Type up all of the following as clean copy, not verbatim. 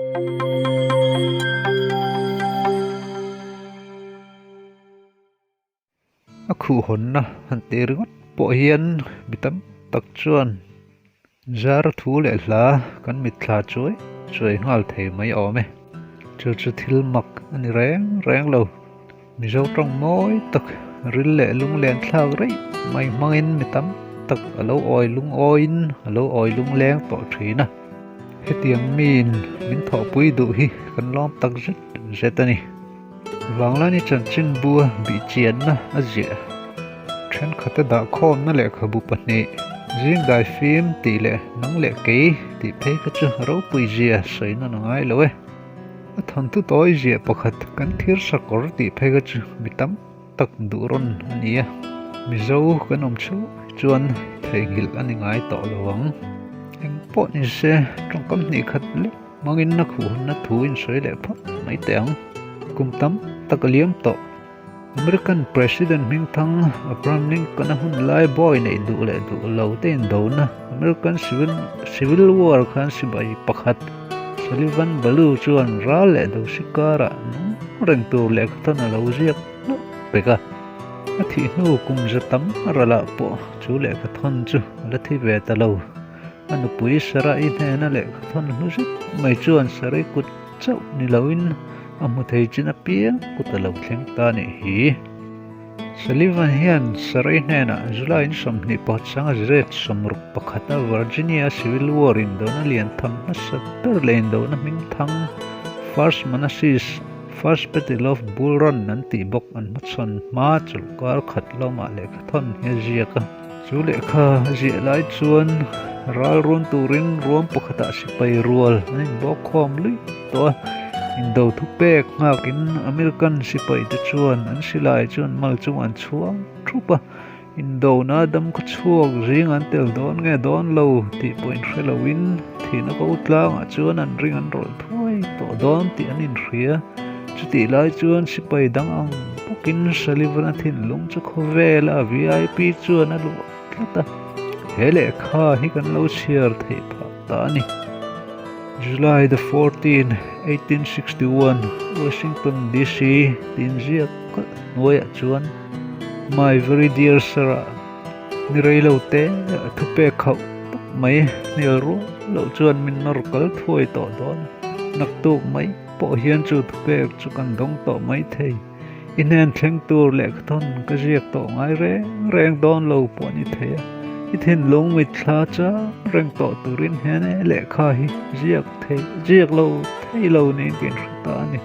A khuhhawnna han tih ringawt pawh hian mi tam tak chuan zar thu leh hla kan mitthla chuai chuai nghal thei mai awm e. Chu chu thil mak a ni reng reng lo. Mizo tawng mawi tak ril leh lunglen thlak reih mai hmangin mi tam tak a lo awi lungawiin a lo awi lungleng tawh thin a. Hetiang miin min thawhpui duh hi kan lawm tak zet zet a ni. Vanglani chanchin bua bihchianna a ziah. Thenkhat a dahkhawmna lehkhabu pahnih, Zingdai fim tih leh Nang leh kei tih phei kha chu ropui zia sawi nawn a ngai lo e. A thawnthu tawi ziah pakhat kan thir sakawr tih phei kha chu mi tam tak duh rawn a ni a. Mizo kan awm chhuah chuan theihnghilh a ni ngai tawh lo ang. Engpawh ni se tawngkam hnih khat lek Hmangin na khuhna thu in sawi leh phawt mai teh ang. Kum tam tak a liam tawh. American President hmingthang Abraham Lincoln-a hun lai bawi neih duh leh duh lo te indona American Civil War khan sipai pakhat Sullivan Ballou chuan ral leh dosi karah nung reng tur lehkhathawn a lo ziak hlauh pek a. A thih hnu kum za tam ralah pawh chu lehkhathawn chu a la thi ve ta lo. A nupui Sarai hnena lehkha thawn hlu zet mai chuan Sarai kut chauh ni loin a hmu thei chin apiang kut a lo thleng ta nih hi. Sullivan hian Sarai hnenah July in 21 sanga ziret 61 a Virginia Civil War indona lian tham hmasa ber leh indona hming thang First Manassas, First Battle of Bull Run an tih bawk an hmachhawn hma chawlhkar khat lawmah lehkha thawn hi a ziak a. Chu lehkha a ziah lai chuan ral run turin ruam pakhatah sipai rual an inbawk khawm luih tawh a, indo thu pek nghakin American sipai te chuan an silai chuan mal chungah an chhuang thup a, indona dam khaw chhuak zing an tel dawn nge dawn lo tih pawh inhre loin thihna ko tlangah chuan an ring an rawlh thuai tawh dawn tih an inhria. Chutih lai chuan sipai dang ang bawkin Sullivan-a thinlung chu khawvela VIP chuan a luah tlat a, he lehkha hi kan lo chhiar theih phah ta a ni. July the 14, 1861, Washington DC tiin ziak kalh hnuaiah chuan My very dear Sarah, ni rei lo te a thupek khauh tak mai hnial rual loh chuan min nawr kal thuai tawh dawn a, naktuk mai. Pawh hian chu thupek chu kan dawng tawh mai thei. I hnen thleng tur lehkhathawn ka ziak tawh ngai reng reng dawn lo pawh a ni thei a. I thinlung mitthla chang reng tawh turin hian e lehkha hi ziak thei ziak lo thei lo niin ka inhre ta a ni.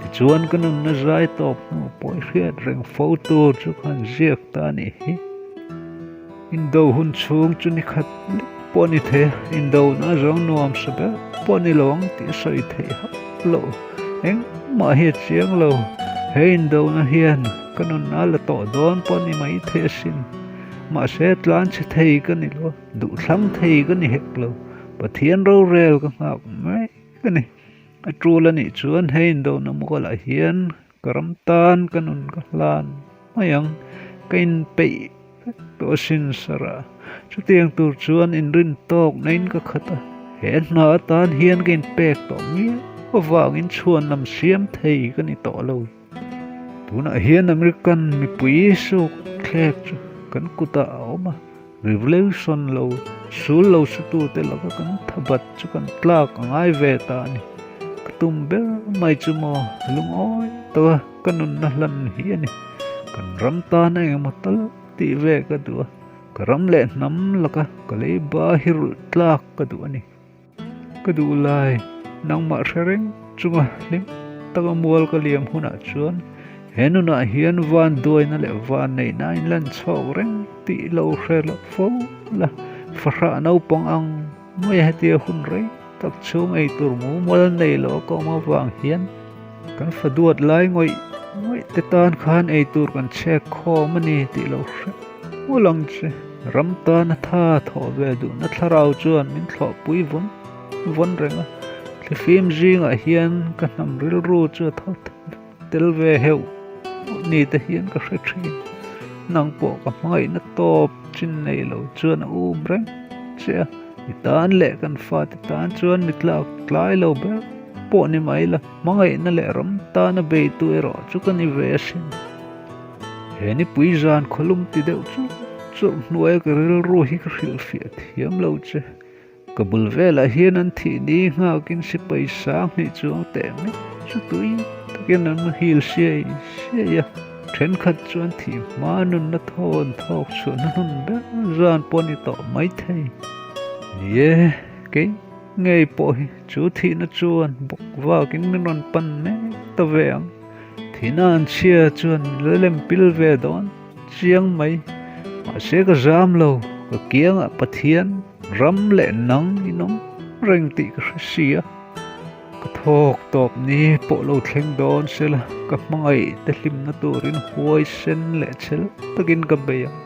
Tichuan ka nunna zai tawp hnu pawh i hriat reng fo tur chu khan ziak ta a nih hi. Indo hun chhung chu ni khat lek pawh a ni thei a, indona zawng nuam sa ber pawh a ni lo ang tih a sawi theih hauh lo. Engmah hi a chiang lo, he indona hian ka nunna la tawh dawn pawh a ni mai thei asin. Mahse tlan chhe thei ka ni lo, duhthlang thei ka ni hek lo, Pathian rorel ka nghak mek a ni. A tul a nih chuan he indona mualah hian ka ram tan ka nun ka hlan mai ang, ka inpeih vek tawh asin Sarah. Chutiang tur chuan inrin tawk naiin ka khat a, he hna atan hian ka inpek tawh miau avangin chhuan lam siam thei ka ni tawh lo. Tunah hian American mipui suk thlek chu kan kutah a awm a, Revolution lo sul lo sutute laka kan thabat chu kan tlak a ngai ve ta a ni. Ka tum ber mai chu maw lungawi taka ka nunna hlan hi a ni. Kan ram tana engemaw tal tih ve ka duh a, ka ram leh hnam laka ka leiba hi rulh tlak ka duh a ni. Ka duh lai, nangmah hre reng chunga hlim taka mual ka liam hunah chuan he nunah hian van duaina leh van neihna a inlan chhawk reng tih lo hre loh fo la, fahrah naupang ang mai hetia hun rei tak chhung ei tur mumal nei lo a ka awm avang hian kan fa duat lai ngawih ngawih te tan khan ei tur kan chhek khawm a ni tih lo hre mul ang che. Ram tana tha thawh ve duhna thlarau chuan min thlawhpui vawn vawn reng a, thlifim zingah hian ka hnam rilru chu a tho tel ve heuh ni te hian ka hre thin. Nang pawh ka hmangaihna tawp chin nei lo chuan a um reng che a, i tan leh kan fate tan chuan mi tlak tlai lo ber. pawh ni mai la, hmangaihna leh ram tana beitu erawh chu ka ni ve asin. He nipui zan khawlum ti deuh churh churh hnuaia ka rilru hi ka hrilhfiah thiam lo che. Ka bul velah hian an thih ni nghakin sipai sang hnih chuang teh mek chu tui takin an muhil siai siai a, thenkhat chu an thih hma nunna thawn thawk chhuahna hnun ber zan pawh a ni tawh maithei. Ni e, kei ngei pawh hi chu thihna chuan bawk vakin min rawn pan mek ta ve ang. Thihna an chhia chuan min la lem pil ve dawn chiang mai. Mahse ka zam lo, ka kiangah Pathian ram leh nang in awm reng tih ka hre si a. Ka thawk tawp ni pawh lo thleng dawn sela, ka hmangaih te hlimna turin huaisen leh chhel takin ka bei ang.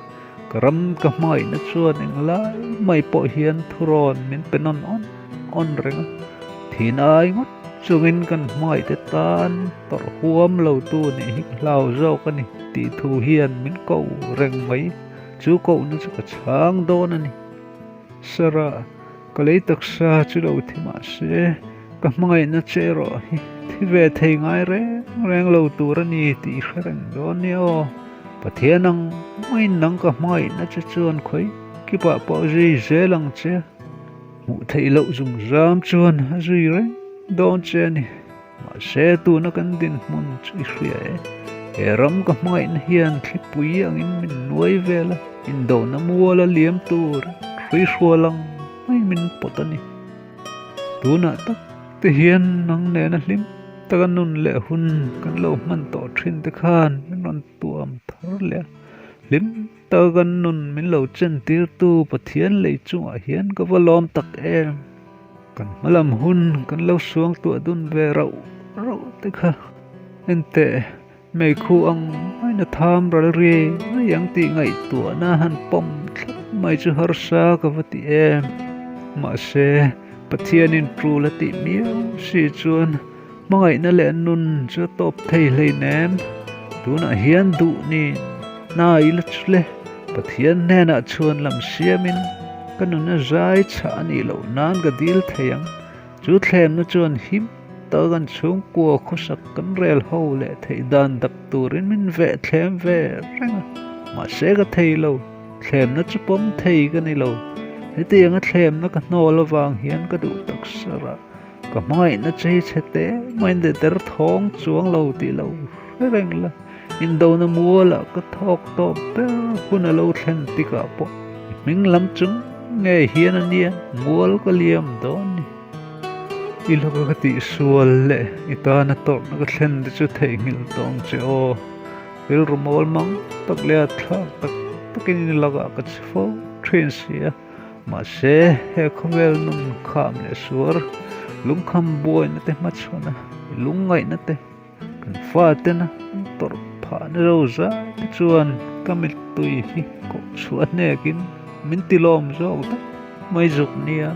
Ka ram ka hmangaihna chuan englai mai pawh hian thurawn min pe nawn awn awn reng a, thin ai ngawt chungin kan hmangaihte tan tawrh huam lo tu nih hi ka hlau zawk a ni tih thu hian min ko reng mai. Chu kohna chu ka chhang dawn a ni. Sarah, ka lei taksa chu lo thi mah se, ka hmangaihna che erawh hi thi ve thei ngai reng reng lo tur a ni tih i hre reng dawn nia aw. Pathian ang maiin nang ka hmangaihna che chuan khawi kipah pawh zui zel ang che. Hmuh theih loh zungzam chuan a zui reng dawn che a ni. Mahse tuna kan dinhmun chu i hria e. He ram ka hmangaihna hian thlipui angin min nuai vel a, indona muala liam tur hruihrual ang mai min pawt a ni. Tunah tak te hian nang nena hlim taka nun leh hun kan lo hman tawh thin te khan min rawn tuam thar leh a, hlim taka kan nun min lo chen tirtu Pathian lei chungah hian ka va lawm tak em. Kan hmalam hun kan lo suang tuah dun ve rauh rauh te kha enteh meikhu ang maina tham ral riai riai ang tih ngaihtuahna han pawm thlap mai chu harsa ka va ti em. Mahse, Pathianin tul a tih miau si chuan hmangaihna leh nun chu a tawp thei hleinem. Tunah hian duh ni hna ila chu le, Pathian hnenah chhuan lam siamin ka nuna zai chhah a nih loh nan ka dil thei ang. Chu thlemna chuan him tak an chhungkua khawsak kan rel ho leh theih dan dap turin min veh thlem ve reng a, mahse ka thei lo, thlemna chu pawm thei ka ni lo. Hetianga thlemna ka hnawl avang hian ka duh tak sarah ka hmangaihna che hi chhe te maiin leh der thawng chuang lo tih lo hre reng la, indona mualah ka thawk tawp ber hun a lo thlen tikah pawh i hming lam chung ngei hian a nia mual ka liam dawn ni. I laka ka tihsual leh i tana tawrhna ka thlen te chu theihnghilh tawh ang che aw. Rilru mawl mang tak leh a thlak tak takin i lakah ka che fo thin si a. Mahse, he khawvel nun kham leh suar lungkham buaina te hmachhawn a, i lungngaihna te kan fatena an tawrh phahna ro zai te chuan ka mittui hi koh chhuah hnekin min ti lawm zawk daih mai zuk nia.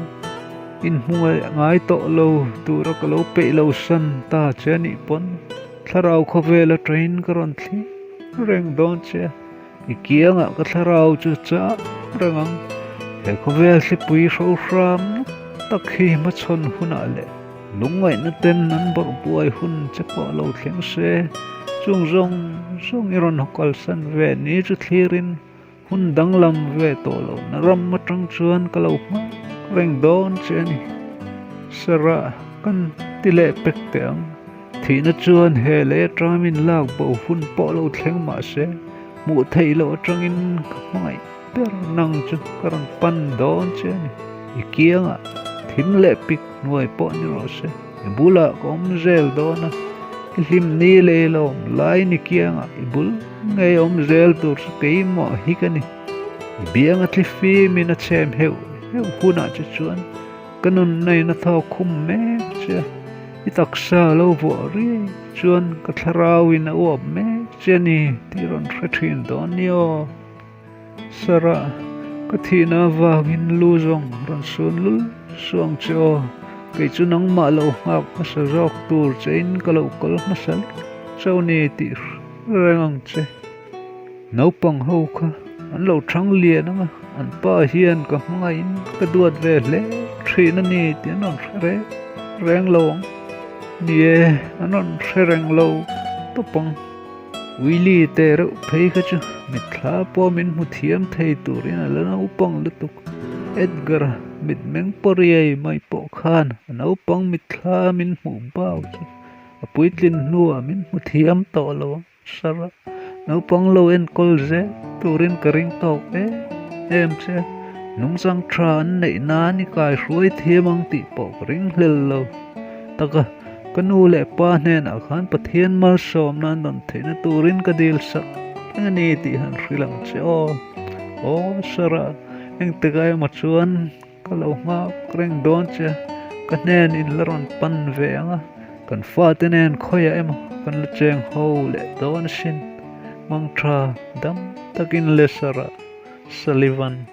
Inhmu ngai tawh lo tura ka lo peih lo san ta che a nih pawn thlarau khawvel atangin ka rawn thlir reng dawn che a. I kiangah ka thlarau chu chah reng ang. He khawvel thlipui hrohram tak hi hmachhawn hunah leh lungngaihna ten an bawrh buai hun che pawh lo thleng se, chung zawng zawng i rawn kalsan ve ni chu thlirin hun danglam ve tawh lo na ram atang chuan ka lo nghak reng dawn che a ni. Sarah, kan ti leh pek teh ang. Thihna chuan he lei atanga min lak bo hun pawh lo thleng mah se, hmuh theih loh atangin ka hmangaih ber nang chu ka rawn pan dawn che a ni. I kiangah thim leh pik hnuai pawh ni rawh se, i bulah ka awm zel dawn a, i hlim ni lei lo awm laiin i kiangah i bul ngei awm zel tur chu keimah hi ka ni. I bianga thlifim in a chhem heuh heuh hunah che chuan Ka nunna in a thawk khum mek che a, i taksa lo vuah riai chuan ka thlarau in a uap mek che a ni tih rawn hre thin dawn ni aw. Sarah, ka thihna avangin lu zawng rawn sun lul suang che aw, kei chu nangmah lo nghak hmasa zawk tur che in ka lo kal hmasa lek chauh ni tih hre reng ang che. Naupang ho kha an lo thang lian ang a, an pa hian ka hmangaihin ka duat ve hle thin a ni tih an rawn hre reng reng lo ang. Ni e, an rawn hre reng lo tawp ang. Willie te reuh phei kha chu mitthla pawh min hmu thiam thei turin a la naupang lutuk. Edgar-a mitmeng pawriai mai pawh khan a naupang mitthla min hmuh bak chu a puitlin hnuah min hmu thiam tawh lo ang. Sara, naupang lo enkawl zel turin ka ring tawk em em che. Nungchang tha an neih nan i kai hruai thiam ang tih pawh ka ring hlel lo. Taka, ka nu leh pa hnenah khan Pathian malsawmna an rawn theihna turin ka dil sak reng a ni tih han hrilh ang che aw. Aw Sara, engtikah emaw chuan Ka lo nghak reng dawn che, ka hnen in la rawn pan ve ang a, kan fate nen khawiah emaw kan la cheng ho leh dawn asin, mangtha dam takin le Sarah Sullivan.